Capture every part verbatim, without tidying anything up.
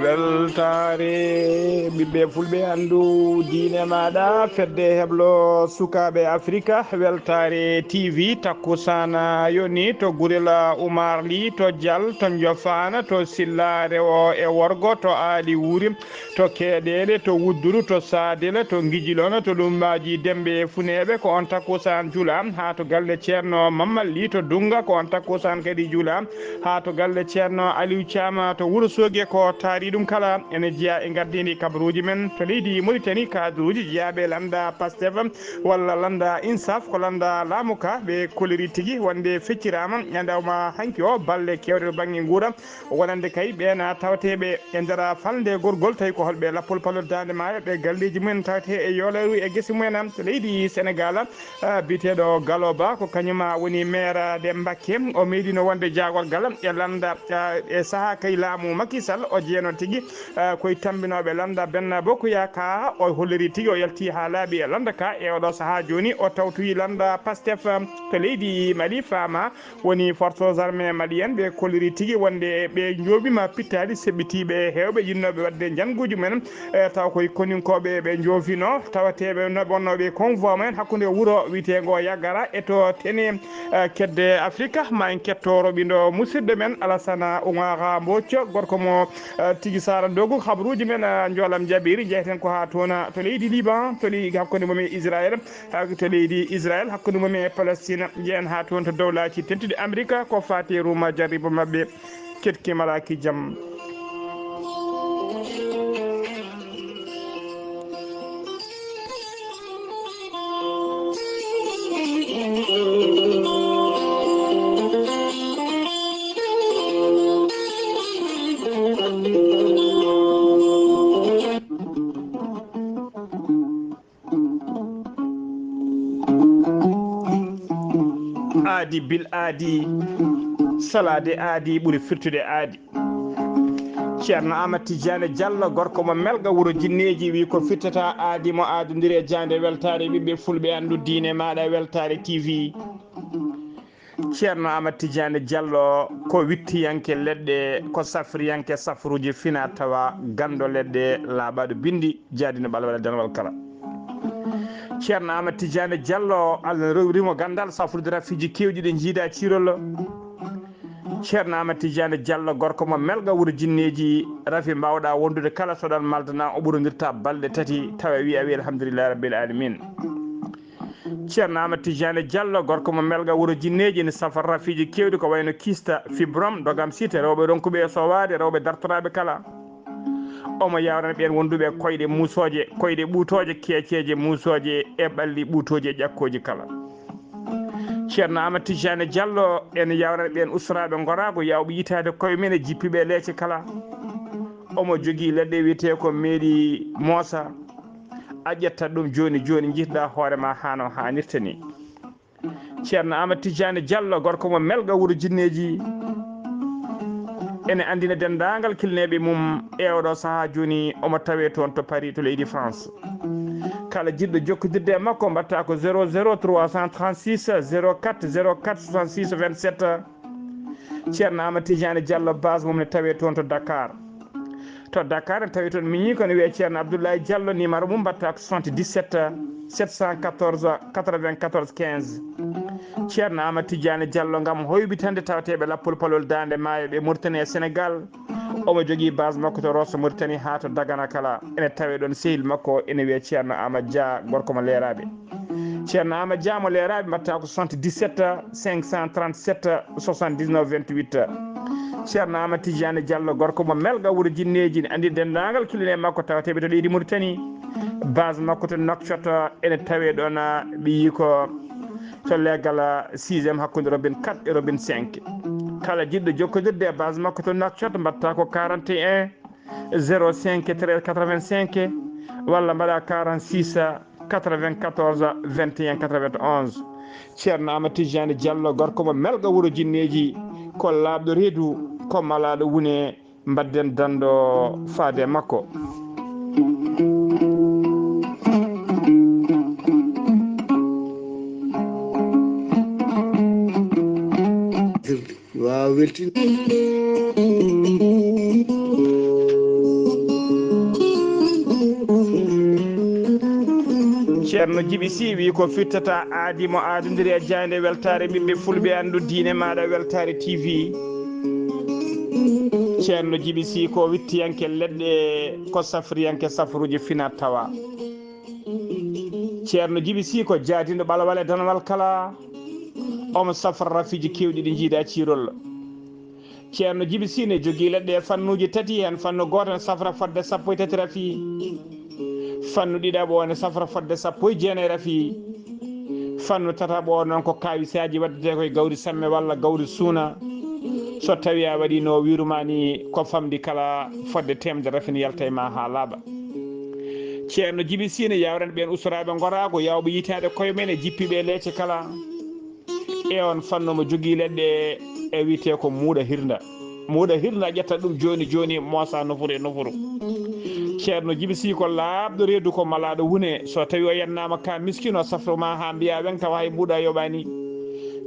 Weltaare ɓiɓɓe fulɓe, anndu diine maaɗa, fedde heblo sukaaɓe Afrika. Weltaare T V, takkusaan yoni to Gurel Umar Li, to Jal, to Njofaan, to Silla rewo e worgo, to Aali Wuuri, to Keeɗeele, to Wudduru, to Saadel, to Ngijilon, to Lumbaaji Dembe Funeeɓe, ko on takkusaan jula. Haa to galle Ceerno Mammal Li to Dunnga, ko on takkusaan kadi jula. Haa to galle Ceerno Aliou Caama to Wuro Sooge, ko taari ɗum kala ene jeyaa e ngardiindi kabaruuji men to leydi Moritani. Kaadruuji jeyaaɓe lannda Pastef walla lannda Insaf, ko lannda laamu ka, ɓe koliri tigi wonde fecciraama e ndawma hanki o balle keewɗe to bannge nguura. Wonande kay ɓeena tawteeɓe e nder falnde gorgol, tawi ko holɓe lappol palol Daande Maayo, ɓe galleeji mumen tawte e yoolaaru e gese mumen to leydi Senegaal. Ah, biyeteeɗo Galo Ba, ko kañuma woni maire de Mbakke. O meeɗino wonde jaagorgal e lannda, ah, e sahaa kay laamu Macky Sall. O jeeno tigi, ah, koye tammbinooɓe lannda Benno Bokk Yaakaar. O holliri tigi o yalti haa laaɓi e lannda ka. E oɗo sahaa jooni o tawtoyi lannda Pastef to leydi Mali. Faama woni Forces Armées Maliennes, ɓe kolliri tigi wonde ɓe njooɓima pittaali seɓɓitiiɓe heewɓe yinnooɓe waɗde njannguuji mumen, e taw koye koninkooɓe ɓe njoofino, tawateeɓe no wonnooɓe convoi mumen hakkunde wuro wiyeteengo Yagara e to Tene, e kedde Afrika. Ma en ketto roɓindo musidɗo men Alasana Oumara Mbocco, gorko mo, e, tigi Sara Dogu. Habaruuji men, e, njoolam jaɓiri, jeyten ko haa toon, to leydi Liban, to leydi hakkunde mum e Israël, haa to leydi Israël, hakkunde mum e Palestine. Njeyen haa toon to Dowlaaji Dentuɗi Amerika, ko faati e ruuma jarribo maɓɓe. Keɗki malaaki jam. Aadi bil aadi, salaade aadi ɓuri firtude aadi. Ceerno Amat Tijaani Jallo, gorko mo Melga, wuro Jinneeji, wi ko firtata aadi mo aadondiri e jaande weltaare ɓiɓɓe fulɓe, anndu diine maaɗa, Weltaare T V. Ceerno Amat Tijaani Jallo ko wittiyanke leɗɗe, ko safriyanke safruuji fina tawa, ganndo leɗɗe, laaɓaaɗo binndi, jaadino ɓalwal e danwal kala. Ceerno Amat Tijaani Jallo, Allah rewri mo ganndal, safrude rafiiji keewɗi ɗi njiida ciirol. Ceerno Amat Tijaani Jallo, gorko mo Melga, wuro Jinneeji, rafi mbaawɗa wondude kala, so ɗon maldana, o ɓurondirta balɗe tati, tawa wi a wi alhamdulillahi rabbil alamin. Ceerno Amat Tijaani Jallo, gorko mo Melga, wuro Jinneeji, ene safra rafiiji keewɗi ko wayno kista, fibrom, dogam site, rewɓe ronkuɓe e sowaade, rewɓe dartoraaɓe kala. Omo yawrana ɓeen wonduɓe koyɗe muusooje, koyɗe ɓuutooje, keeceeje muusooje e ɓalli ɓuutooji e ƴakkooji kala. Ceerno Amat Tijaani Jallo ene yawrana ɓeen ustoraaɓe ngoraagu, yawɓe yitaade koye mum e jippiiɓe leece kala. Omo jogii leɗɗe wiyetee ko meeɗi moosa. A ƴettat ɗum jooni jooni, njiitɗaa hoore ma haa no haanirta ni. Ceerno Amat Tijaani Jallo, gorko mo Melga, wuro Jinneeji, ene anndina denndaangal kilneeɓe mum e oɗo sahaa jooni, omo tawee toon to Paris, to leydi France. Kala jiɗɗo jokkondirde e makko, mbaɗta ko zéro zéro trois cent trente-six zéro quatre zéro quatre soixante-six vingt-sept. Ceerno Amat Tijaani Jallo, base mum ne tawee toon to Dakar. To Dakar, en tawi toon miñi ko ne wiyee Ceerno Abdoulaye Diallo, numéro mum mbaɗta ko soixante-dix-sept sept cent quatorze quatre-vingt-quatorze quinze. Ceerno Amat Tijaani Jallo, ngam hoybitande tawateeɓe lappol palol Daande Maayo ɓe Mauritanie e Sénégal. Omo jogii base makko to Rosso Mauritanie haa to Dagana kala. Ene tawee ɗoon sehil makko ene wiyee Ceerno Amat Dia, gorko mo Leeraaɓe. Ceerno Amat Dia mo Leeraaɓe mbaɗta ko soixante-dix-sept cinq cent trente-sept soixante-dix-neuf vingt-huit. Ceerno Amat Tijaani Jallo, gorko mo Melga, wuro Jinneeji, ne anndi denndaangal kilneeɓe makko tawateeɓe to leydi Mauritanie. Base makko to Nouakchott ene tawee ɗoon, ɓiyi ko to leegal sixième hakkunde robin quatre e robin cinq. Kala jiɗɗo jokkondirde e base makko to Nouakchott, mbaɗta ko quarante et un zéro cinq treize quatre-vingt-cinq walla mbaɗa quarante-six quatre-vingt-quatorze vingt et un quatre-vingt-onze. Ceerno Amadou Tidiane Diallo, gorko mo Melga wuro Jinneeji, ko laaɓɗo reedu, ko malaaɗo wune, mbadden danndo faade e makko. Waaw, weltin. Ceerno Jibi Sy wi ko fittata aadi mo aadondiri e jaaynde weltaare ɓiɓɓe fulɓe anndu diine maaɗa weltaare T V. Ceerno Jibi Sy ko wittiyanke leɗɗe, ko safriyanke safruuji fina tawa. Ceerno Jibi Sy ko jaadinɗo ɓalwal e danwal kala. Omo safra rafiiji keewɗi ɗi jiida ciirol. Ceerno Jibi Sy ne jogii leɗɗe e fannuuji tati, heen fannu gooto ne safra fodde sappo e tati rafi. Fannu ɗiɗaɓo o ne safra fodde sappo e jeenayi rafi. Fannu tataɓo o noon ko kaawisaaji waɗetee koye gawri samme walla gawri suuna. So tawii a waɗii no wiiru ma ni, ko famɗi kala fodde teemedere rafi ne yalta e ma haa laaɓa. Ceerno Jibi Sy ne yawran ɓeen ustoraaɓe ngoraagu, yawɓe yitaade koye men e jippiiɓe e leece kala. E oon fannu omo jogii leɗɗe e wiyetee ko muuɗa hirnda. Muuɗa hirnda ƴetta ɗum jooni jooni moosa nofuru e nofuru. Ceerno Jibi Sy ko laaɓɗo reedu ko malaaɗo wune. So tawii o yannaama ka miskino safro ma haa mbiya weŋ tawa hay muuɗa yoɓaani.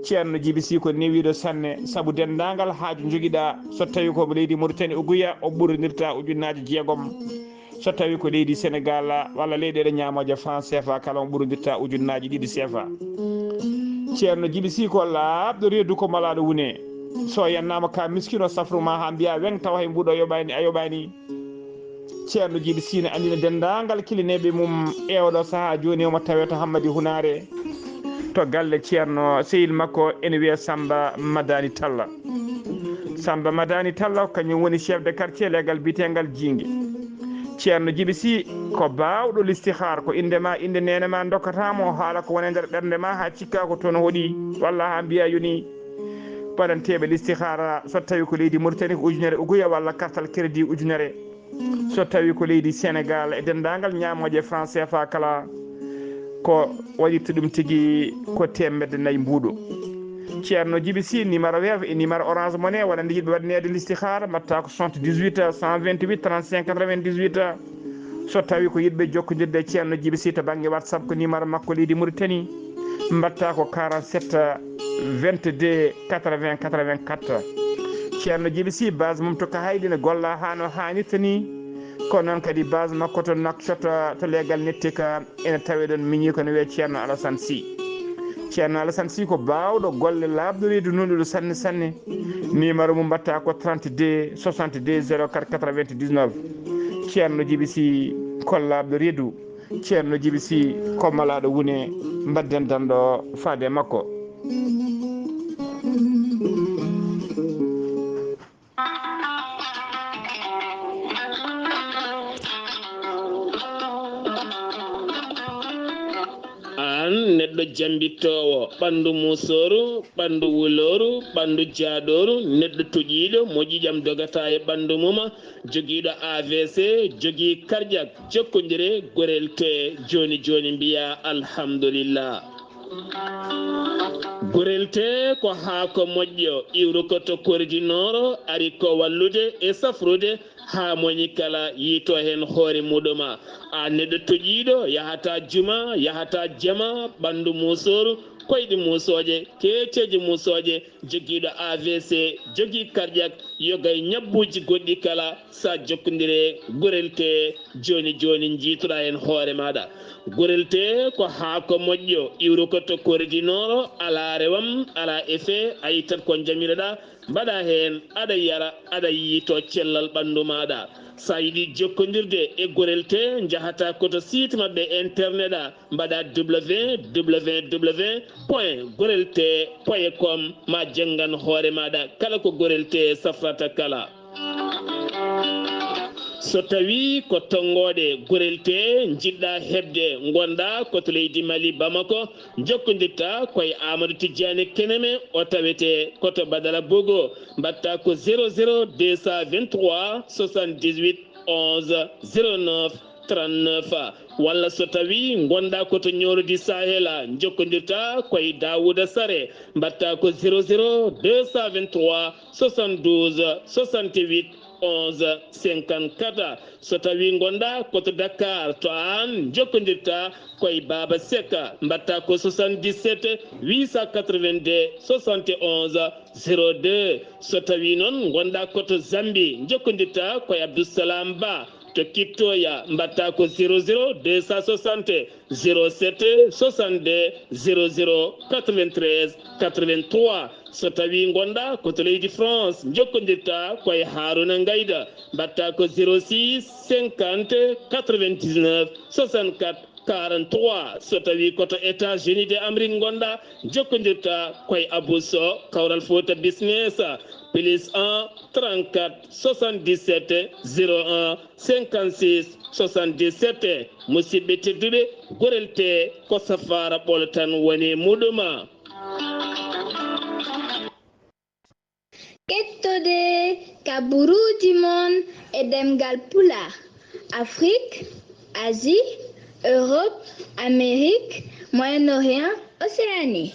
Ceerno Jibi Sy ko newiiɗo sanne sabu denndaangal haaju jogiɗa. So tawii ko leydi Mauritanie uguya o ɓurinirta ujunnaaji jeegom. So tawii ko leydi Senegal walla leyɗeele ñaamooje franc C F A kala on ɓurinirta ujunnaaji ɗiɗi C F A. Ceerno Jibi Sy ko laaɓɗo reedu ko malaaɗo wune. So yannaama ka miskino safru ma haa mbiya weŋ tawa hay mbuɗo yoɓaani a yoɓaani. Ceerno Jibi Sy ne anndina denndaangal kilineeɓe mum e oɗo sahaa jooni omo tawee to Hammadi Hunaare. To galle ceerno sehil makko ene wiyee Samba Madani Talla. Samba Madani Talla ko kañum woni chef de quartier leegal biyeteengal Jiinge. Ceerno Jibi Sy ko baawɗo listihaar, ko innde ma, innde neene ma ndokkata mo, haala ko woni e nder ɓernde ma haa cikka ko toon hoɗi walla haa mbiya yoni. Baɗanteeɓe listihaara so tawii ko leydi Mauritanie ko ujunere uguya walla kartal crédit ujunere. So tawii ko leydi Senegal e denndaangal ñaamooje franc C F A kala, ko waɗirta ɗum tigi ko teemedde nayi mbuuɗu. Ceerno Jibi Sy, numéro Wave e numéro Orange Money, wonande yiɗɓe waɗaneede listihaara, mbaɗta ko soixante-dix-huit, cent vingt-huit, trente-cinq, quatre-vingt-dix-huit. So tawii ko yiɗɓe jokkondirde e Ceerno Jibi Sy to bannge WhatsApp, ko numéro makko leydi Mauritanie, mbaɗta ko quarante-sept, vingt-deux, quatre-vingts, quatre-vingt-quatre. Ceerno Jibi Sy, base mum to Kahayɗi ne golla haa no haanirta ni. Ko noon kadi base makko to Nouakchott, to leegal Nettika, ene tawee ɗoon miñi ko no wiyee Ceerno Alassane Sy. Ceerno Alassane Sy ko baawɗo golle, laaɓɗo reedu, nunɗuɗo sanne sanne. Numéro mum mbaɗta ko trente-deux, soixante-deux, zéro quatre, quatre-vingt-dix-neuf. Ceerno Jibi Sy ko laaɓɗo reedu. Ceerno Jibi Sy ko malaaɗo wune, mbadden danndo faade e makko. Aan neɗɗo jambittoowo, ɓanndu musooru, ɓanndu wulooru, ɓanndu jaaɗooru, neɗɗo toƴiiɗo mo ƴiƴam dogata e ɓanndu mum, jogiiɗo A V C, jogii karƴak, jokkondire Gorel Tee jooni jooni, mbiya alhamdulillah. Gorel Tee ko haako moƴƴo, iwrukoto kordi nooro, ari ko wallude e safrude haa moñi kala yiito heen hoore muɗum. A neɗɗo toƴiiɗo, yahata juma, yahata jama, ɓanndu musooru, koyɗe musooje, keeceeje musooje, jogiiɗo A V C, jogii karƴak, yoga e ñabbuuji goɗɗi kala, sa jokkondire Gorel Tee jooni jooni, njiitoɗa heen hoore maaɗa. Gorel Tee ko haako moƴƴo, iwrukoto kordi nooro, alaa rewam, alaa effet, a ittat ko njamiroɗa, mbaɗa heen, aɗa yara, aɗa yiito cellal ɓanndu maaɗa. Sa yiɗi jokkondirde e Gorel Tee, njahata ko to site maɓɓe internet a, mbaɗa www point gorel tee point com, ma janngan hoore maaɗa kala ko Gorel Tee safrata kala. So tawii ko tonngoode Gorel Tee njiɗɗa heɓde, ngonɗa ko to leydi Mali, Bamako, njokkondirta ko e Amadou Tidiane Keneme, o tawetee ko to Badara Bogo, mbaɗta ko zéro zéro deux cent vingt-trois soixante-dix-huit onze zéro neuf trente-neuf. Walla so tawii ngonɗaa ko to Ñooro di Sahel, njokkondirtaa ko e Daawuda Sare, mbaɗtaa ko zéro zéro deux cent vingt-trois soixante-douze soixante-huit onze cinquante-quatre. So tawii ngonɗaa ko to Dakar, to aan njokkondirtaa ko e Baaba Sek, mbaɗtaa ko soixante-dix-sept huit cent quatre-vingt-deux soixante et onze zéro deux. So tawii noon ngonɗaa ko to Zambie, njokkondirtaa ko e Abdou Salam Ba to Kittoya, mbaɗtaa ko zéro zéro deux cent soixante zéro sept soixante-deux zéro zéro quatre-vingt-treize quatre-vingt-trois. So tawii ngonɗaa ko to leydi France, njokkondirtaa ko e Haruna Ngayda, mbaɗtaa ko zéro six cinquante quatre-vingt-dix-neuf soixante-quatre quarante-trois. So tawii ko to États-Unis de Amérique ngonɗaa, njokkondirtaa ko e Abou Sow, Kawral Fouta Business, plus un trente-quatre soixante-dix-sept zéro un cinquante-six soixante-dix-sept. Musidɓe tedduɓe, Gorel Tee ko safaara ɓolo tan woni e muɗum. Kettode kaburuuji mon e ɗemngal Pulaar, Afrik, Asie, Europe, Amérique, Moyen-Orient, Océanie.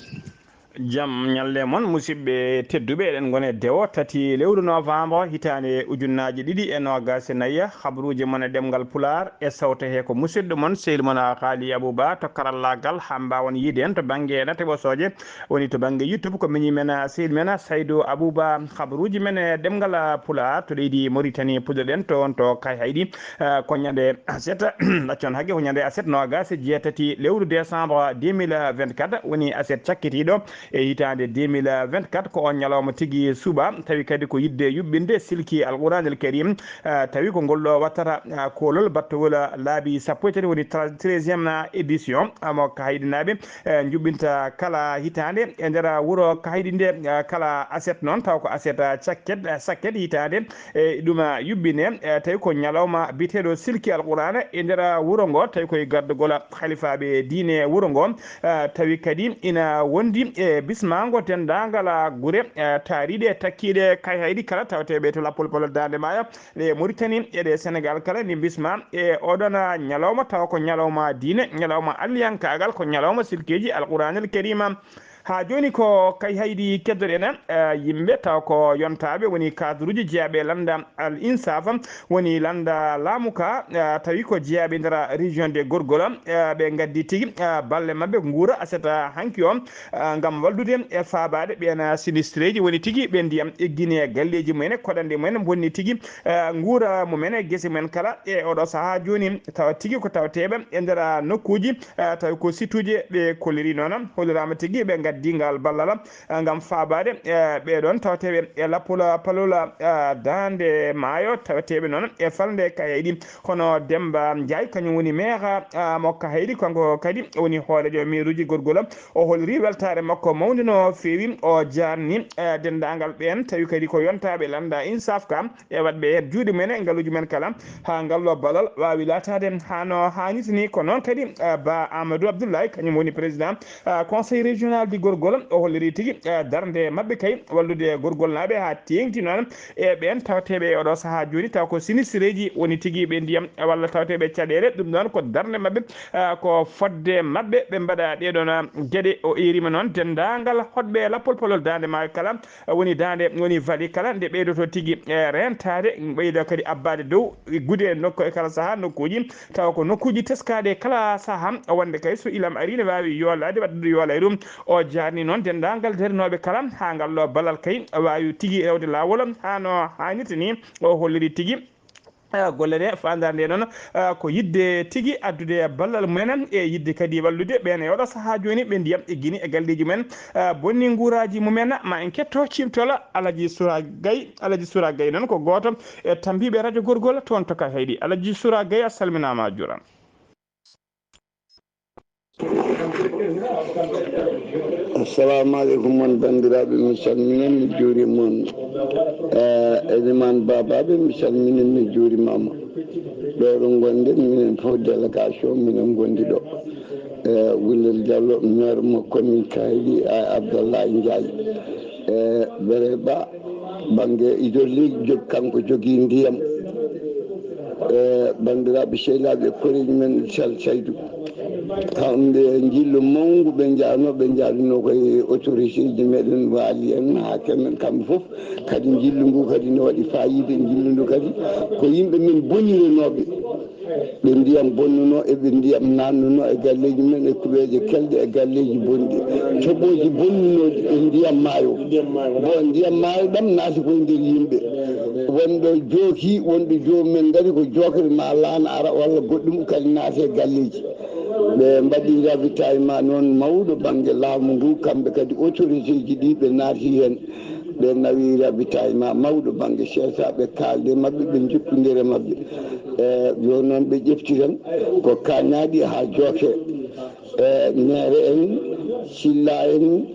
Jam ñalle mon, musidɓe tedduɓe, eɗen ngoni e dewo tati lewru novembre, hitaande ujunnaaji ɗiɗi e noogaas e nayi. Habaruuji mon e ɗemngal Pulaar e sawte he ko musidɗo mon, sehil mon, Haali Abouba, to karallaagal, haa mbaawon yiide en to bannge nate ɓosooje. Woni to bannge YouTube ko miñi men, sehil men Saydou Abouba. Habaruuji men e ɗemngal Pulaar to leydi Mauritanie, puɗɗoɗen toon to Kayhayɗi, eh, ko ñande aset, accon hakke, ko ñande aset noogaas e jeetati lewru décembre deux mille vingt-quatre, woni aset cakkitiiɗo e hitaande deux mille vingt-quatre. Ko on ñalawma tigi suuɓa, tawi kadi ko yiɗde yuɓɓinde silki Alqur'aan el Karim, eh, tawi ko ngol ɗo wattata, eh, koolol battowol laabi sappo e tati, woni tra-, treizième édition, mo Kayhayɗinaaɓe eh, njuɓɓinta kala hitaande e nder wuro Kayhayɗi nde, eh, kala aset noon, taw ko aset, eh, cakket, eh, sakket hitaande, eh, ɗum, eh, yuɓɓine, eh, tawi ko ñalawma biyeteeɗo silki Alqur'aana e nder wuro ngo, tawi koye gardagol halifaaɓe diine wuro ngo, eh, tawi kadi ina wondi e bismaango denndaangal gure, eh, taariiɗe e takkiiɗe Kayhayɗi kala tawteeɓe to Lappol Palol Daande Maayo, ɗe Mauritanie e ɗe Sénégal kala ne mbisma e oɗon ñalawma, tawa ko ñalawma diine, ñalawma alliyankaagal, ko ñalawma silkeeji Alqur'aanil Kariima. Haa jooni ko Kayhayɗi keddoɗen, eh, yimɓe tawa ko yontaaɓe woni cadre uji jeyaaɓe lannda Al Insaf, woni lannda laamu ka, eh, tawi ko jeyaaɓe nder région de Gorgol, eh, ɓe ngaddi tigi, eh, balle maɓɓe nguura aset hanki o, eh, ngam wallude e faabaade ɓeen sinistireeji woni tigi ɓe ndiyam eggini e galleeji mumen, koɗanɗe mumen bonni tigi, eh, nguura mumen e gese mumen kala e oɗo sahaa jooni. Tawa tigi ko tawteeɓe e nder nokkuuji, eh, tawi ko situuji ɓe kolliri noon, holliraama tigi ɓe ngaddi ngal ballal, eh, ngam faabaade, eh, ɓee ɗoon tawteeɓe e Lappol Palol, eh, Daande Maayo, tawteeɓe noon e falnde Kayhayɗi. Hono Demmba Njaay, kañum woni maire, ah, mo Kayhayɗi, kanko kadi woni hooreejo mairuuji Gorgol. O holliri weltaare makko mawnde no feewi. O jaarni, eh, denndaangal ɓeen, tawi kadi ko yontaaɓe lannda Insaf ka, e waɗɓe heen juuɗe mumen e ngaluuji mumen kala, haa ngal ɗo ballal waawi laataade haa no haanirta ni. Ko noon kadi, eh, Ba Amadou Abdoulaye, kañum woni président, eh, conseil régional du Gorgol. O holliri tigi, eh, darnde maɓɓe kay wallude Gorgolnaaɓe haa teeŋti noon e ɓeen tawteeɓe e oɗo sahaa jooni, taw ko sinistireeji woni tigi ɓe ndiyam walla tawteeɓe caɗeele. Ɗum noon ko darnde maɓɓe, ah, ko fodde maɓɓe ɓe mbaɗa ɗee ɗoon, ah, geɗe. O eeriima noon denndaangal hoɗɓe Lappol Palol Daande Maayo kala, ah, woni daande, woni vallée kala, nde ɓeydoto tigi, eh, reentaade, ɓeydo kadi abbaade dow e gude e nokku e kala sahaa nokkuuji, tawa ko nokkuuji teskaaɗi e kala sahaa, wonde kay so ilam arii ne waawi yoolaade, waɗde yoolay ɗum. O jaarni noon denndaangal darnooɓe kala haa ngal ɗo ballal kay waawi tigi rewde laawol haa no haanirta ni. O holliri tigi, eh, golle ɗe faandaare nde noon, eh, ko yiɗde tigi addude ballal mumen e yiɗde kadi wallude ɓeen e oɗo sahaa jooni ɓe ndiyam eggini e galleeji mumen, eh, bonni nguuraaji mumen. Ma en ketto ciimtol Alaji Sura Gay. Alaji Sura Gay noon ko gooto e tammbiiɓe radio Gorgol toon to Kayhayɗi. Alaji Sura Gay, a salminaama, a juuraama. Assalamu aleykum, mon banndiraaɓe, mi salmini on, mi juurima on. Eh, Eliman Babaɓe, mi salmini, mi juurimama. Ɗo ɗo ngonɗen, minen fof délégation, minen ngondi ɗo. Eh, Wulel Diallo, maire mo commune Kaydi, a Abdoulaye Ndiaye. Eh, Bere Ba, bannge hydraulique, jog-, kanko jogii ndiyam. Eh, Banndiraaɓe sehilaaɓe e koreeji men Sal Saydu, kamɓe njillu mawngu ɓe njaarnoo, ɓe njaarnoo koye autorité ji meɗen, waali en, haa kemen, kamɓe fof kadi njillu ngu kadi no waɗi faayiida. Njillu ngu kadi ko yimɓe men boniranooɓe, ɓe ndiyam bonnunoo e ɓe ndiyam naatnunoo e galleeji men e kuɓeeje kelɗe e galleeji bonɗi, coɓooji bonnunooɗi e ndiyam maayo. Bon, ndiyam maayo ɗam naati koye nder yimɓe. Wonɗo jooki, wonɗo joomum en ngari ko jookere ma laana ara walla goɗɗum kadi naati e galleeji. Ɓe mbaɗi ravitaillement noon mawɗo bannge laamu ngu, kamɓe kadi autorité ji ɗi ɓe naati heen. Ɓe nawi ravitaillement mawɗo bannge C S A, ɓe kaalde maɓɓe, ɓe njokkondire maɓɓe. E, jooni noon ɓe ƴefti tan ko kañaaɗi haa jooke. E, Neere en, Silla en,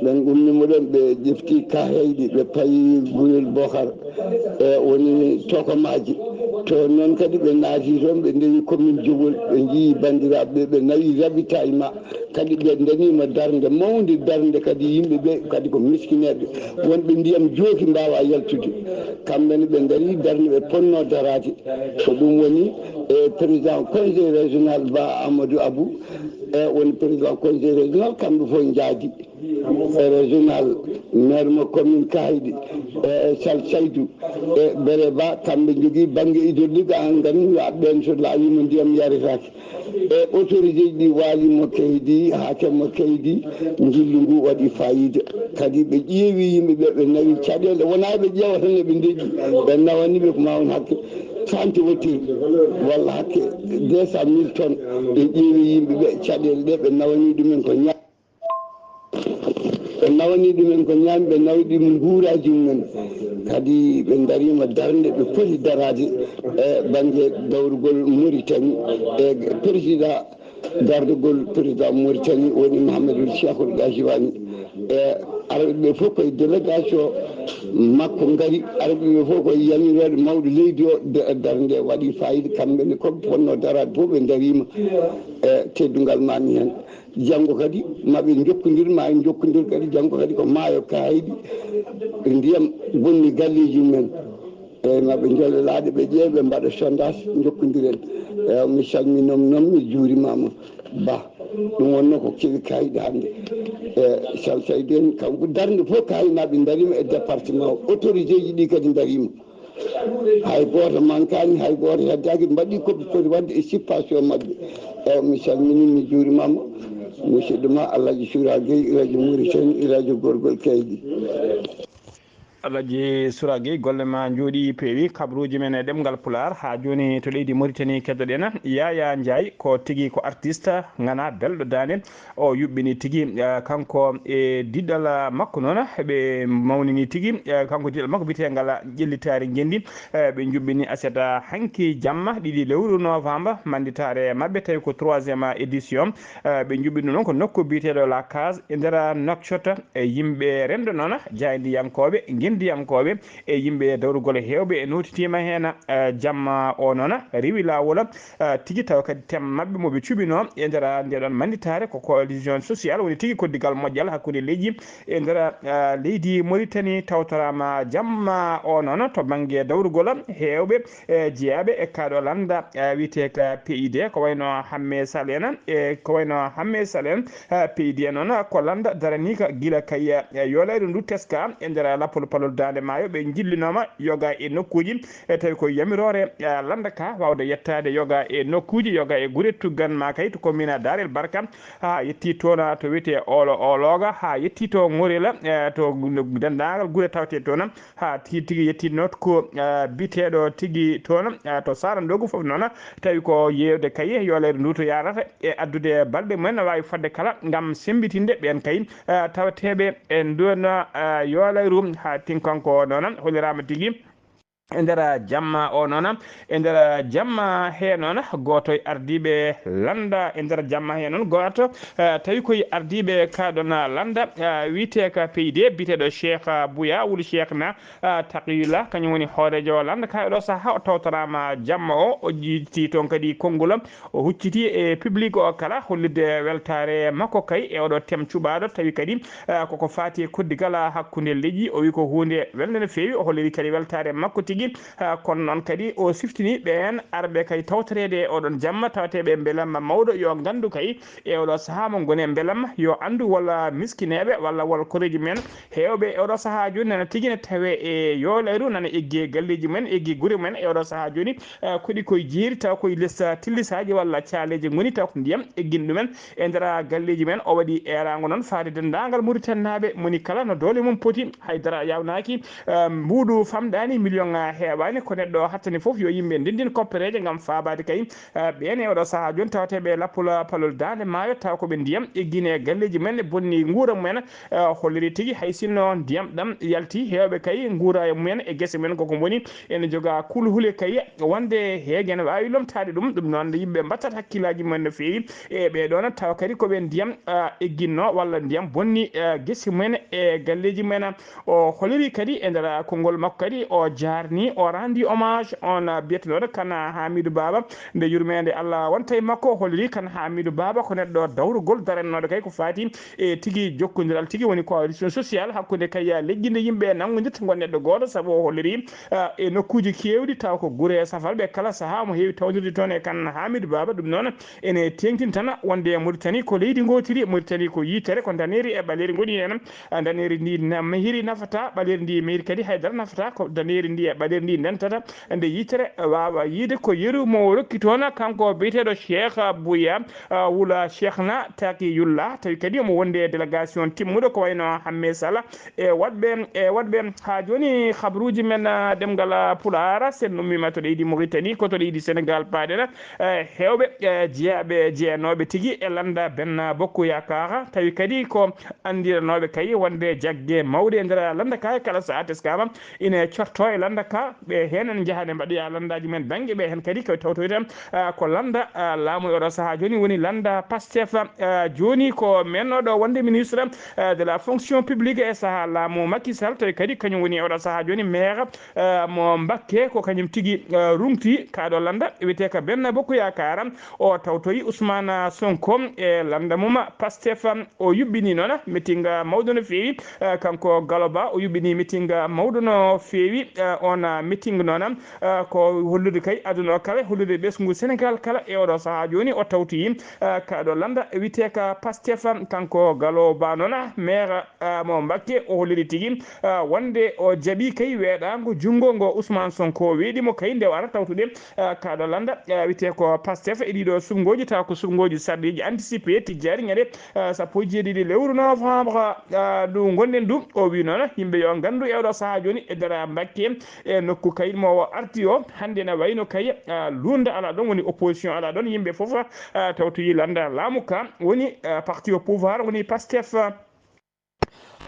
ɓen ummima ɗon, ɓe ƴefti Kahayɗi, ɓe payi Guyel Bokar, e, woni Tokomaaji. To noon kadi ɓe naati toon, ɓe ndewi commune Jowol, ɓe njii banndiraaɓe ɓe, ɓe nawi ravitaillement. Kadi ɓe daniima darnde mawnde, darnde kadi yimɓe ɓe kadi ko miskineeɓe, wonɓe ndiyam jooki mbaawaa yaltude. Kamɓe ne ɓe ndarii darnde ɓe ponnoo daraade. Ko ɗum woni, e, président conseil régional Ba Amadou Abou, e, woni président conseil régional, kamɓe fof njaadi. E, régional, maire mo commune Kaydi, e, Sal Saydou, e, Bere Ba, kamɓe njogii bannge hydraulique, an nganndi, wa ɓeen so laawiima ndiyam yaretaake. E, autorité ji ɗi waali mo kaydi, haake mo kaydi, njillu ngu waɗi faayiida. Kadi ɓe ƴeewi yimɓe ɓe, ɓe nawi caɗeele. Wonaa ɓe ƴeewa tan eɓe ndeƴƴi, ɓe nawani ɓe ko maa won hakke cent voiture walla hakke deux cent mille tonnes. Ɓe ƴeewi yimɓe ɓe, caɗeele ɗe, ɓe nawani ɗumen ko ña-, ɓe nawani ɗumen ko ñaami, ɓe nawi ɗum nguuraaji mumen. Kadi ɓe ndariima darnde ɓe poti daraade e bannge dawrugol Mauritanie e président, gardugol président Mauritanie woni Mahamadou Cheikhou Gaziwani. E arɓe ɓe fof koye délégation makko ngari, arɓe ɓe fof koye yamirooje mawɗo leydi o. De-, darnde waɗi faayiida, kamɓe ne ko ɓe fotnoo daraade fof ɓe ndariima e teddungal maami heen. Janngo kadi ma ɓe njokkondir, ma en njokkondir kadi janngo kadi ko maayo Kaydi, ndiyam bonni galleeji mumen. Eeyi, ma ɓe njolle laaɗe, ɓe ƴeewa, ɓe mbaɗa sondage, njokkondiren. Eeyi, mi salminooma noon, mi juurimaama Ba. Ɗum wonnoo ko kewi Kaydi hannde. E Sal Saydou en, kanko darnde fof Kaydi ma ɓe ndariima e département o. Autorité ji ɗi kadi ndariima. Hay gooto mankaani, hay gooto heddaaki, mbaɗi ko ɓe poti waɗde e situation maɓɓe. Eeyi, mi salminii, mi juurimaama. Musidɗo ma Alhaji Sura Gueye, rajo Mauritanie, rajo Gorgol Kaydi. Alhaji Sura Gueye, golle ma njooɗii, peewi. Kabaruuji men e ɗemngal Pulaar haa jooni to leydi Mauritanie, keddoɗen Yaya Ndiaye, ko tigi ko artiste, ŋana belɗo daande. O yuɓɓini tigi, eh, kanko e diɗɗal makko noon, ɓe mawnini tigi, eh, kanko diɗɗal makko wiyeteengal Ƴellitaare Ngenndi, eh, ɓe njuɓɓini aset hanki jamma ɗiɗi lewru novembre, mannditaare maɓɓe tawi ko troisième édition. Eh, ɓe njuɓɓini ɗum noon ko nokku biyeteeɗo La Case e nder Nouakchott. E yimɓe renndo noon, jaayndiyankooɓe, ngenndiyankooɓe, e yimɓe dawrugol heewɓe e nootitiima heen, eh, jamma o noon, rewi laawol, eh, tigi tawa kadi thème maɓɓe mo ɓe cuɓinoo e nder nde ɗoon mannditaare ko cohésion sociale, woni tigi koddigal moƴƴal hakkunde leydi e nder, eh, leydi Mauritanie. Tawtoraama jamma o noon to bannge dawrugol heewɓe, eh, jeyaaɓe e kaaɗo lannda, eh, wiyetee ka P I D, ko wayno Hamme Sall en, e ko wayno Hamme Sall en, eh, P I D noon ko lannda daraniika gila kay, eh, yolayru ndu teska e nder lappol palol Daande Maayo. Ɓe njillinooma yoga e nokkuuji, e tawi ko yamiroore, eh, lannda ka waawde yettaade yoga e nokkuuji, yoga e gure tuggan ma kay to commune Darel Barka, haa yetti toon to wiyetee Olo Ologa, haa yetti to Ŋorel, eh, to denndaangal gure tawetee toon, haa tigi tigi yetti nokku, eh, biyeteeɗo tigi toon, eh, to Saara Ndogu fof noon, tawi ko yeewde kay yolayru ndu to yaarata e addude balɗe mumen, waawi fodde kala ngam semmbitinde ɓeen kay, eh, taweteeɓe e nduun, eh, yolayru. Haa tin kanko noon holliraama tigi e nder jamma o noon, e nder jamma he noon, gooto e ardiiɓe lannda e nder jamma he noon, gooto, eh, tawi koye ardiiɓe kaaɗon lannda, eh, wiyetee ka P I D, biyeteeɗo Cheikh Bouya wul Cheikh na, ah, Taqiyullah, kañum woni hooreejo lannda ka e ɗo sahaa. O tawtoraama jamma o, o ƴetti toon kadi konngol, o hucciti e public o kala hollitde weltaare makko kay e oɗo thème cuɓaaɗo, tawi kadi, ah, koko faati e koddigal hakkunde leƴƴi. O wi ko huunde welnde no feewi, o holliri kadi weltaare makko tigi. Ah, kono noon kadi o siftini ɓeen arɓe kay tawtoreede e oɗon jamma, tawateeɓe mbelamma mawɗo, yo nganndu kay e oɗo sahaa mo ngoni e mbelamma, yo anndu walla miskineeɓe walla walla koreeji men heewɓe e oɗo sahaa jooni nana tigi ne tawe e yoolayru, nana eggi e galleeji men, eggi gure men e oɗo sahaa jooni, ah, koɗi koye jeeri taw koye les, ah, tillisaaji walla caaleeji ngoni taw ko ndiyam eggini ɗumen e nder galleeji men. O waɗi eeraango noon faade denndaangal Mauritanie naaɓe moni kala no doole mum poti, haydara yawnaaki, ah, mbuuɗu famɗaani million, ah, heewaani, ko neɗɗo hattani fof yo yimɓe ndenndin koppereeje ngam faabaade kay, ah, ɓeen e oɗo sahaa jooni tawateeɓe lappol palol daande maayo taw ko ɓe ndiyam eggini e galleeji men, bonni nguura mumen, ah, holliri tigi hay sinno ndiyam ɗam yalti heewɓe kay nguura e mumen e gese mumen koko mboni ene joga kulhule kay wonde heege ene waawi lomtaade ɗum. Ɗum noon nde yimɓe mbattat hakkillaaji mumen no feewi e ɓee ɗoon tawa kadi ko ɓe ndiyam, ah, egginno walla ndiyam bonni, ah, gese mumen e galleeji mumen. O holiri kadi e nder konngol makko kadi o jaarni, o rendi hommage on, ah, biyetenooɗo Kan Hamidou Baba nde yurmeende Allah wonta e makko. O holiri Kan Hamidou Baba ko neɗɗo dawrugol darannooɗo kay ko faati e tigi jokkondiral tigi woni coalition sociale hakkunde kay leƴƴi nde yimɓe nanngondirta ngon neɗɗo gooto, sabu o holliri, ah, e nokkuuji keewɗi taw ko gure safalɓe kala sahaa omo heewi tawndirde toon e Kan Hamidou Baba. Ɗum noon ene teeŋtin tan wonde Mauritanie ko leydi ngootiri, Mauritanie ko yitere, ko ndaneeri e ɓaleeri ngoni heen. Ah, ndaneeri ndi na-, mehiri nafata, ɓaleeri ndi mehiri kadi haydara nafata, ko ndaneeri ndi e ɓaleeri ndi ndentata nde yitere waawa yiide. Ko yeru mo rokki toon kanko biyeteeɗo Cheikh Bouya, ah, wula Cheikhna Taqiyullah, tawi kadi omo wondi e délégation timmuɗo ko wayno Hamme Sala e waɗɓe, e waɗɓe. Haa jooni habruuji men, ah, ɗemngal, ah, Pulaar, sen ummiima to leydi Mauritanie, ko to leydi Sénégal paaɗen, eh, heewɓe, eh, jeyaaɓe, jeyanooɓe tigi e lannda Benno Bokk Yaakaar, tawi kadi ko anndiranooɓe kay wonde jagge mawɗe e nder lannda ka e kala sahaa teskaama ine corto e lannda ka. Ɓe heen ene njaha ne mbaɗoya lanndaaji men daŋŋe, ɓe heen kadi ko tawtoyta, ah, ko lannda, ah, laamu e oɗo sahaa jooni woni lannda Pastef. Ah, jooni ko men oɗo wonde ministre, ah, de la fonction publique e sahaa laamu Macky Sall, tawi kadi kañum woni e oɗo sahaa jooni maire, ah, mo Mbakke, ko kañum tigi, ah, ruŋti kaa ɗo lannda wiyetee ko Benno Bokk Yaakaar. O tawtoyi Ousmane Sonko e lannda mum Pastef. O yuɓɓini noon meeting mawɗo no feewi, eh, kanko Galo Ba, o yuɓɓini meeting mawɗo no feewi, eh, on, eh, meeting noon, eh, ko hollude kay aduna o kala, hollude ɓesngu Sénégal kala e oɗo sahaa jooni o tawtoyi, eh, ka ɗo lannda wiyetee ka Pastef, kanko Galo Ba noon, maire, eh, mo Mbakke, o holliri tigi, eh, wonde o jaɓi kay weeɗaango junngo ngo Ousmane Sonko weeɗi mo kay nde o ara tawtude, eh, ka ɗo lannda, eh, wiyetee ko Pastef e ɗiɗo suɓngooji taw ko suɓngooji sarɗiiji anticipé tijjaari ñande, eh, sappo e jeeɗiɗi lewru novembre, eh, ndu ngonɗen ndu. O wi noon yimɓe yo nganndu e oɗo sahaa jooni e nder Mbakke e nokku kay mo o arti o hannde na wayno kay, eh, lunnda alaa ɗoon woni opposition alaa ɗoon yimɓe fof, eh, tawtoyi lannda laamu ka woni, eh, parti au pouvoir woni Pastef.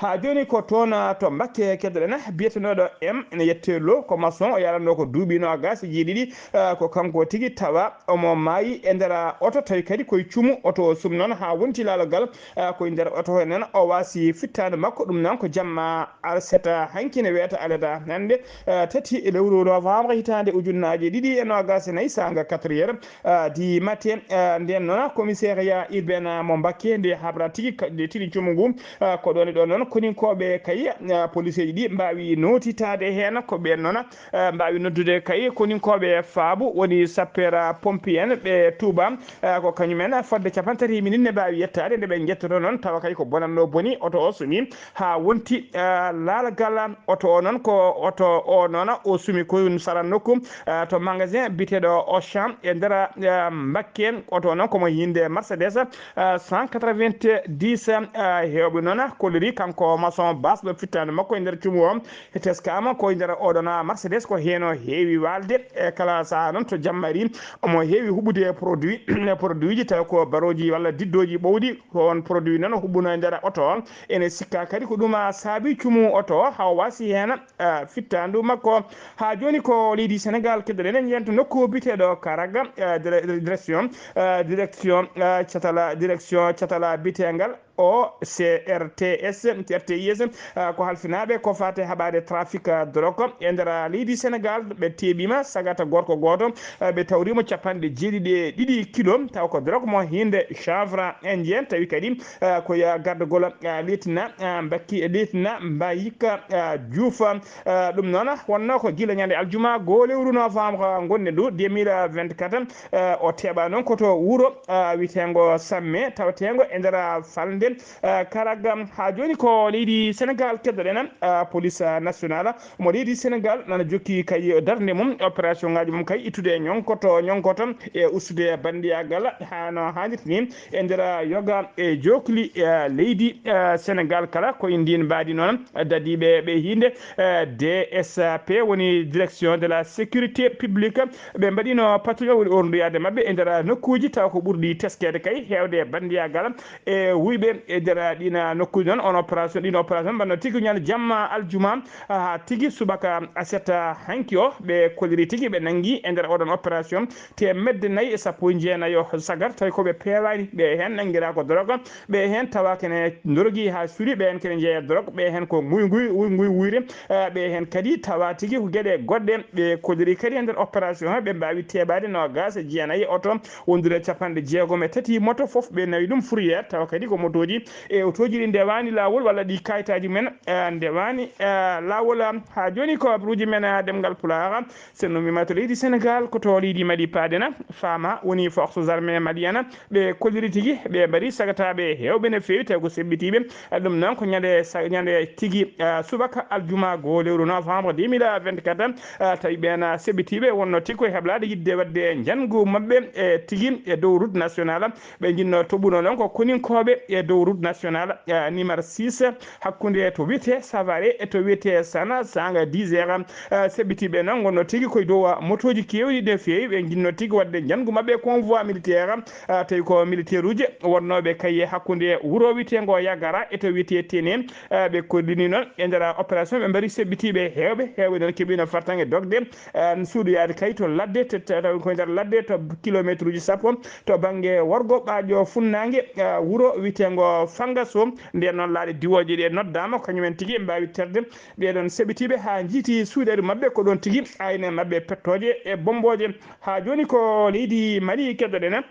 Haa jooni ko toon, ah, to Mbakke keddoɗen, biyetenooɗo M ene yettee Lo, ko maçon, o yaranno ko duuɓi noogaas e jeeɗiɗi, ah, ko kanko tigi tawa omo maayi e nder, ah, oto, tawi kadi koye cumu oto o sum noon haa wonti laalogal, ah, koye nder oto he noon o waasi fittaandu makko, ɗum noon ko jamma arseta hanki ne wiyata alada hannde, ah, tati e lewru novembre hitaande ujunnaaje ɗiɗi e noogaas e nayi saanga quatre heures, ah, di matin, ah, nden noon commissariat urbain mo Mbakke nde habra tigi ka-, nde tini cumu ngu, ah, ko ɗon e ɗon noon koninkooɓe kay, ah, policeeji ɗi mbaawi nootitaade heen ko ɓeen noon, ah, mbaawi noddude kay koninkooɓe faabu woni sapeur pompier en ɓe Touba, ah, ko kañum en fodde capantati minit ne mbaawi yettaade nde ɓe njettoto noon tawa kay ko bonannoo boni oto o sumi haa wonti, ah, laalagal oto o noon ko oto o noon o sumi ko saran nokku, ah, to magasin biteɗo Auchan e nder, ah, Mbakke. Oto o noon komo hiinde Mercedes, ah, cent quatre-vingt-dix, ah, heewɓe noon kolliri kanko maçon Bas ɗo fittaandu makko e nder cumu o. Teskaama ko e nder oɗon Mercedes ko heen o heewi waalde e kala sahaa noon to jammari omo heewi huɓude produit, produitji tawi ko barooji walla diddooji ɓowɗi. Ko on produit noon o huɓɓuno e nder oto o. Ene sikka kadi ko ɗum, ah, saabi cumu oto o haa o waasi heen, ah, fittaandu makko. Haa jooni ko leydi Sénégal keddoɗen en yiyanta nokku biteɗo Karaga, ah, dire-, direction, ah, direction, ah, catala, direction catala bitengal O C R T S, C R T I S, ah, ko halfinaaɓe ko faati e haɓaade trafic, ah, drogue e nder, ah, leydi Senegal. Ɓe teeɓiima sagata gorko gooto, ah, ɓe tawriimo capanɗe jeeɗiɗi e ɗiɗi kilo, taw ko drogue mo hiinde chanvre indien, tawi kadi, ah, ko ya gardagol, ah, Lieutenant, ah, Mbakki, Lieutenant Mbayika, ah, Diouf. Ah, ɗum noon wonnoo ko gila ñande aljuma goo lewru novembre ngonɗen ɗo deux mille vingt-quatre, ah, o teeɓa noon ko to wuro, ah, wiyeteengo Samme, taweteengo e nder falnde, ah, Karagam. Haa jooni ko leydi Senegal keddoɗen, ah, police, ah, nationale mo leydi Senegal nana jokki kay darnde mum, opération ngaji mum kay ittude ñonkoto, ñonkoto e ustude banndiyagal haa no haanirta ni e nder yoga e jookli, ah, leydi, ah, Senegal kala. Ko e ndiin mbaadi noon dadiiɓe ɓe hiinde, ah, D S P, woni direction de la sécurité publique, ɓe mbaɗino patrouille, woni orndoyaade maɓɓe e nder nokkuuji taw ko ɓurɗi teskeede kay heewde banndiyagal e wuyɓe e nder ɗiin nokkuuji noon. On opération, ɗiin opération mbanno tigi ñande jamma aljuma, haa tigi subaka aset hanki o, ɓe kolliri tigi, ɓe nanngi e nder oɗon opération teemedde nayi e sappo e jeenayo sagar, tawi ko ɓe peewaani, ɓe heen nanngiraa ko drogue, ɓe heen tawaaka ne ndorogi haa suuɗi, ɓe heen kene njeeya drogue, ɓe heen ko nguy nguy, nguy nguy wuyre, eh, ɓe heen kadi tawa tigi ko geɗe goɗɗe, ɓe kolliri kadi e nder opération he, ɓe mbaawi teeɓaade noogaas e jeenayi oto, wondude capanɗe jeegom e tati moto, fof ɓe nawi ɗum fourrière, tawa kadi ko motooji e otooji ɗi ndewaani laawol walla ɗi kayitaaji men, eh, ndewaani, eh, laawol. Haa jooni ko habruuji men, eh, ɗemngal Pulaar. So en ummiima to leydi Senegal, ko to leydi Mali paaɗen, faama woni forces armées maliennes, ɓe kolliri tigi, ɓe mbaɗi sagataaɓe heewɓe no feewi, tawi ko seɓɓitiiɓe. Ɗum noon ko ñande sa-, ñande tigi, ah, subaka aljuma goo lewru novembre deux mille vingt-quatre, ah, tawi ɓeen, ah, seɓɓitiiɓe wonno tigi koye heblaade yiɗde waɗde njanngu maɓɓe e tigi e dow route nationale. Ɓe njinnoo toɓɓuno noon ko koninkooɓe e dow route nationale, ah, numéro six, hakkunde to wiyetee Savare e to wiyetee Sana, saanga dix heures, ah, seɓɓitiiɓe noon ngonnoo tigi koye dow, ah, motooji keewɗi no feewi. Ɓe njinnoo tigi waɗde njanngu maɓɓe convoi militaire, ah, tawi ko militaire uji wonnooɓe kay hakkunde wuro wiyeteengo Yagara e to wiyetee Tene, ah, ɓe kollini noon e nder opération, ɓe mbaɗi seɓɓitiiɓe heewɓe, heewɓe noon keɓiino fartaŋŋe dogde, ah, suuɗoyaade kay to ladde, to, to, tawi ko nder ladde to kilometre uji sappo to bannge worgo ɓaajo funnaange, ah, wuro wiyeteengo Fangaso. Ndeen noon laaɗe diwooje ɗe noddaama, kañumen tigi mbaawi terde ɓee ɗoon seɓɓitiiɓe haa njiiti suuɗeeru maɓɓe, ko ɗoon tigi ayne maɓɓe pettooje e bommbooje. Haa jooni ko leydi Mali keddoɗen.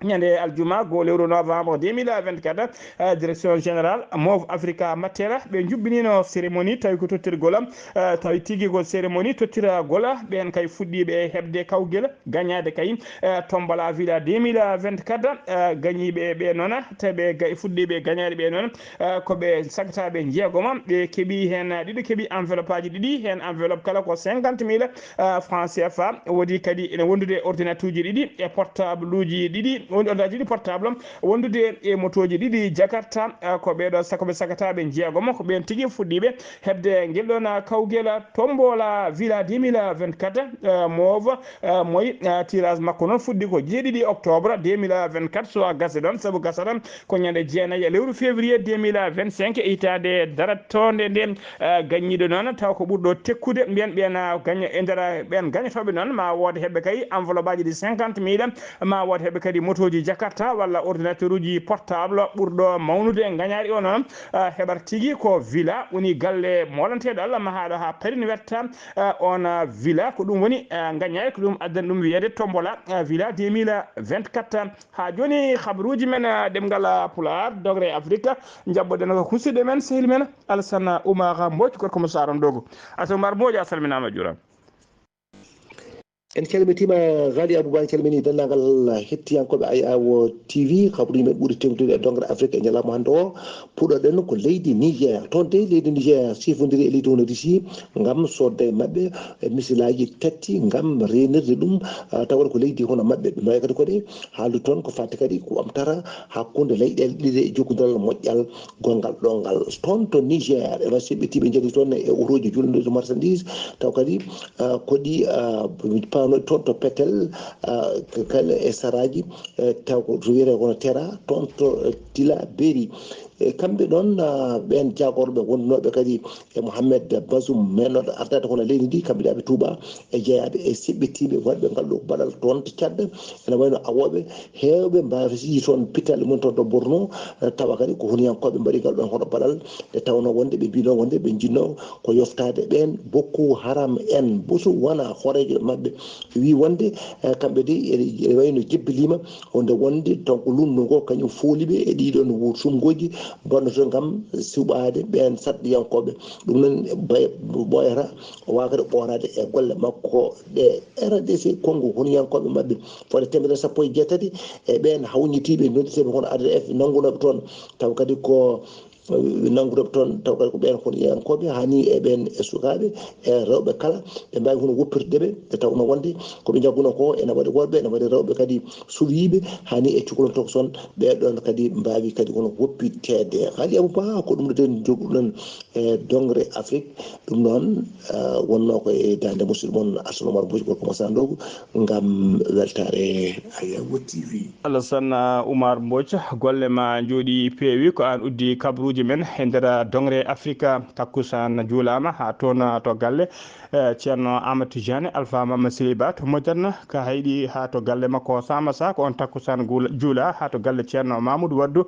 Ñande aljuma goo lewru novembre deux mille vingt-quatre, eh, direction générale Move Africa Matera, ɓe njuɓɓinino cérémonie, tawi ko tottirgol, eh, tawi tigi ko cérémonie tottiragol ɓeen kay fuɗɗiiɓe heɓde kawgel, gañaade kay, eh, tombola Villa deux mille vingt-quatre, eh, gañiiɓe ɓe noon, tawi ɓe ga-, fuɗɗiiɓe gañaade ɓe noon, eh, ko ɓe sagtaaɓe jeegoma, ɓe keɓi heen ɗiɗo, keɓi enveloppe aji ɗiɗi, heen enveloppe kala ko cinquante mille, eh, francs C F A. Woodi kadi ene wondude ordinateur uji ɗiɗi e portable uji ɗiɗi, woni ordinateur ɗiɗi portable, wondude e motooji ɗiɗi Jakarta, eh, ko ɓee ɗoo sa-, ko ɓe sagataaɓe jeegoma, ko ɓeen tigi fuɗɗiiɓe heɓde ngel ɗoon, ah, kawgel tombola Villa deux mille vingt-quatre, eh, Move, eh, moy, eh, tirage makko noon fuɗɗi ko jeeɗiɗi octobre deux mille vingt-quatre, so a gasi ɗoon, sabu gasata ko ñande jeenayi e lewru février deux mille vingt-cinq, e hitaande darattoonde nde, eh, gaññiiɗo noon, taw ko ɓurɗo tekkude, mbiyen ɓeen, ah, gaña-, e nder, ah, ɓeen gañotooɓe noon, ma wood heɓɓe kay enveloppe aji ɗi cinquante mille, ma wood heɓɓe kadi motooji Jakarta walla ordinateur uji portable ɓurɗo mawnude e gañaari o noon, ah, heɓata tigi ko Villa, woni galle moolanteeɗo Allah mahaaɗo haa parin wetta, ah, on, ah, Villa, ko ɗum woni, ah, gañaari, ko ɗum addani ɗum wiyeede tombola, ah, Villa deux mille vingt-quatre. Haa jooni, habaruuji men, ah, ɗemngal, ah, Pulaar, dogre Afrika, njaɓɓoɗen ko husiɗɗo men, sehil men, Alassane Oumar Mbodj, gorko mo Saaron Dogo. Alassane Oumar Mbodj, a salminaama, a juuraama. En calmitiima, Ghali Abouba, en calminii denndaangal hettiyankooɓe Ayaawo T V, habaruuji men ɓuri teeŋtude e dogre Afrika e ñalawma hannde o. Puɗɗoɗen ko leydi Niger. Toon dey, leydi Niger sifondiri e leydi hono Russie ngam soodde e maɓɓe e misilaaji tati ngam reenirde ɗum, ah, tawata ko leydi hono maɓɓe. Ɓe mbaɗi kadi ko ɗe haaldu toon ko faati kadi ko ɓamtata hakkunde leyɗeele ɗiɗe e jokkondiral moƴƴal gonngal ɗo ngal. Toon to Niger, e wasi ɓe tiiɓe njari toon e otooji juulnooji marchandise, taw kadi, ah, ko ɗi, ah, paano toon to Petel, ah, kala e saraaji, eh, taw ko to wiyetee kono Tera, toon to, eh, Tillabéri. E kamɓe noon, ah, ɓeen jaagorɓe wonnooɓe kadi e Mohamed Bazoum, meenooɗo ardaade hono leydi ndi, kamɓe ɗaaɓe tuuba e jeyaaɓe e siɓɓitiiɓe waɗɓe ngal ɗo baɗal toon to Tchad, ene wayno awooɓe heewɓe mbaasi toon pittaali mum toon to Borno, eh, tawa kadi ko huniyankooɓe mbaɗi ngal ɗoon hono baɗal, nde tawnoo wonde ɓe mbinoo wonde ɓe njinnoo ko yoftaade ɓeen Boko Haram en. Boso wona hooreejo maɓɓe wi wonde, eh, kamɓe de ene, ene wayno jebbiliima wonde, wonde donc lunndu ngo kañum fooli ɓe e ɗiɗon wo-, sumngooji bonnoto ngam suɓaade ɓeen sarɗiyankooɓe. Ɗum noon bay-, ɓooyata o waawata ɓooraade e golle makko ɗe. R D C Congo, honiyankooɓe maɓɓe fodde teemedere sappo e jeetati e ɓeen hawnitiiɓe nodditeeɓe kono A D F nanngunooɓe toon, taw kadi ko, eh, nanngunooɓe toon, taw kadi ko ɓeen honiyankooɓe, hani e ɓeen e sukaaɓe e rewɓe kala, ɓe mbaawi hono woppirde ɓe, nde tawnoo wonde ko ɓe njaggunoo ko ene waɗi worɓe, ene waɗi rewɓe kadi suɓiiɓe, hani e cukalon tokson, ɓee ɗoon kadi mbaawi kadi hono woppiteede. Haali Abou Ba, ko ɗum ɗo den njoguɗon e Dongre Afrique. Ɗum noon, eh, wonnoo ko e daande musidɗo mon Arsane Oumar Mbodj, gorko mo Sandogu, ngam weltaare Ayawo T V. Alassane Oumar Mbodj, golle ma njooɗi peewi, ko aan uddi kabaruuji men e nder Dongre Afrique. Takkusaan juulaama haa toon to galle, eh, Ceerno Amadou Tidiane, Alpha Mama Seyba to Moderne, ka hayɗi haa to galle makko Samassa, ko oon takkusaan guula-, juula haa to galle Ceerno Mamoudou Waddou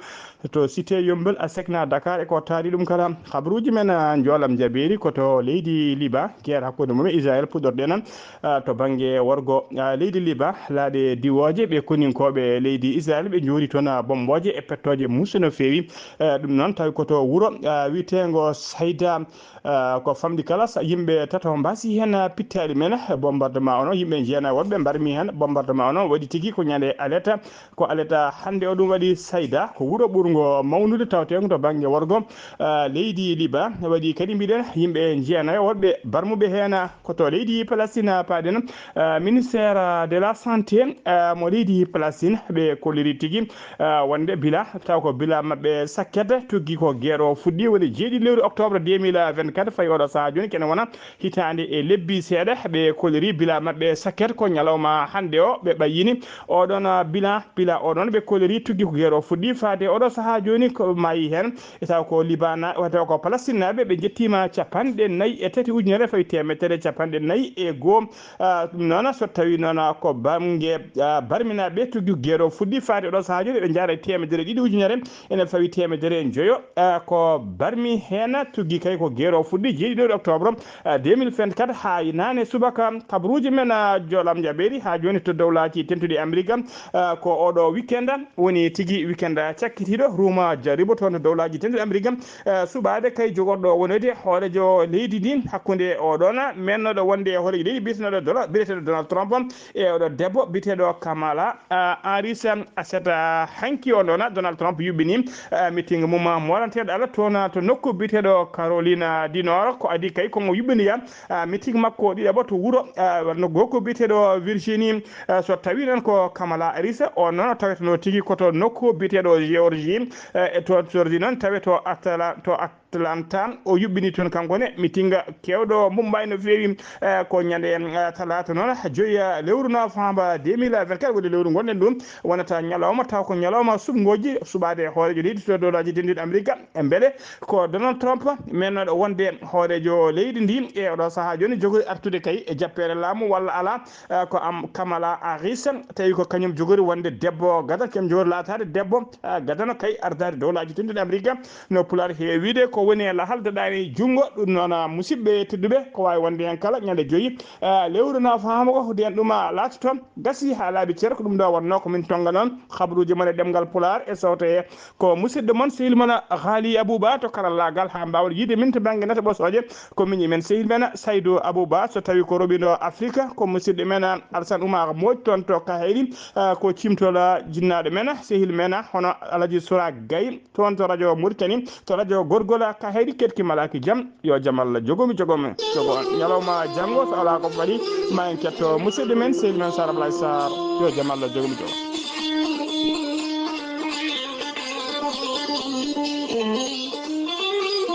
to Cité Yombel, a sekna Dakar e ko taari ɗum kala. Habaruuji men, ah, njoolam jabeeri ko to leydi Liban, guerre hakkunde mum e Israël puɗɗorɗen, ah, to bannge worgo, ah, leydi Liban, laaɗe diwooje, ɓe koninkooɓe leydi Israël, ɓe njoori toon, ah, bommbooje e pettooje muusude no feewi. Eh, ɗum noon tawi ko to wuro, ah, wiyeteengo Sayda, ah, ko famɗi kala, sa-, yimɓe tato mbaasi heen, ah, pittaali men, bombardement ono, yimɓe jeenayi woɓɓe mbarmi heen, bombardement ono waɗi tigi ko ñande aleta, ko aleta hannde o ɗum waɗi Sayda, ko wuro ɓurngo mawnude tawteengo to bannge worgo, ah, leydi Liban, waɗi kadi mbiɗen yimɓe jeenayi woɓɓe barmuɓe heen, ko to leydi Palestine paaɗen, ah, ministère de la santé, ah, mo leydi Palestine, ɓe kolliri tigi, ah, wonde bila, taw ko bila maɓɓe sakket tuggi ko guerre o fuɗɗi woni jeeɗiɗi lewru octobre deux mille vingt-quatre, fayi oɗo sahaa jooni kene wona hitaande e lebbi seeɗa, ɓe kolliri bila maɓɓe sakket ko ñalawma hannde o ɓe ɓayyini oɗon, ah, bila, bila oɗon ɓe kolliri tuggi ko guerre o fuɗɗi faade oɗo sahaa jooni ko maayi heen. E taw ko Liban, wata ko Palestine naaɓe ɓe njettiima capanɗe nayi e tati ujunere fawi teemedere capanɗe nayi e goo. Ah, ɗum noon, so tawii noon ko bannge, ah, barminaaɓe tuggi guerre o fuɗɗi faade oɗo sahaa jooni, ɓe njaara e teemedere ɗiɗi ujunere, ene fawi teemedere njoyo, ah, ko barmi heen tuggi kay ko guerre o fuɗɗi jeeɗiɗo octobre, ah, deux mille vingt-quatre haa naane subaka. Kabaruuji men, ah, njoolam jabeeri haa jooni to Dowlaaji Dentuɗi Amerik, ah, ko oɗo weekend woni tigi weekend cakkitiiɗo, ruuma jaribo toon to Dowlaaji Dentuɗi Amerik, eh, suɓaade kay jogorɗo wonede hooreejo leydi ndi hakkunde oɗon mennooɗo wonde e hooreejo leydi biyeteeɗo Dola-, biyeteeɗo Donald Trump e oɗo debbo biyeteeɗo Kamala, ah, Harris. Aset, ah, hanki on ɗon Donald Trump yuɓɓini, ah, meeting mum, ah, moranteeɗo Allah toon to nokku biyeteeɗo Carolina du Nord. Ko adii kay ko mo yuɓɓiniya, ah, meeting makko ɗiɗaɓo to wuro, ah, no nokku biyeteeɗo Virginie. Eh, so tawii noon ko Kamala Harris, o noon taweteno tigi ko to nokku biyeteeɗo Géorgie, eh, e to Géorgie noon tawe to Atla-, to Atlanta. O yuɓɓini toon kanko ne meeting keewɗo Mumbai no feewi, eh, ko ñande, eh, talaata noon, joyi, eh, lewru novembre deux mille vingt-quatre, woni lewru ngonɗen ɗum, wonata ñalawma, taw ko ñalawma suɓngooji, suɓaade hooreejo leydi to Dowlaaji Dentuɗi Amerik. E mbele ko Donald Trump mennooɗo wonde hooreejo leydi ndi e oɗo sahaa jooni jogori artude kay e jappeere laamu walla alaa? Eh, ko am Kamala Harris, tawi ko kañum jogori wonde debbo gadano, kañum jogori laataade debbo, eh, gadano kay ardaade Dowlaaji Dentuɗi Amerik. No Pulaar heewi wiyde ko woni e lahal daɗaani junngo. Ɗum noon, ah, musidɓe tedduɓe, ko waawi wonde heen kala ñande joyi, eh, lewru novembre ko nden ɗum, ah, laatoto. Gasi haa laaɓi cer, ko ɗum ɗo wonnoo ko min tonnga noon habaruuji mon e ɗemngal Pulaar e sawto he. Ko musidɗo mon, sehil mon, Haali Abuba to karallaagal, haa mbaawɗo yiide min to bannge nata ɓosooje. Ko miñi men, sehil men Saydu Abuba, so tawii ko roɓindo Afrique, ko musidɗo men Alsan Oumar Mooj toon to Kahayri, ah, ko cimtol jinnaaɗo men, sehil men, hono Alaji Sura Gaye, toon to radio Mauritanie, to radio Gorgol Kahayri, keɗki malaaki jam, yo jam Allah jogomi, jogomi, jogo on. Ñalawma janngo, so alaa ko waɗi, ma en ketto musidɗo men, sehil men Sar Ablaye Sarr, yo jam Allah jogomi, jogo.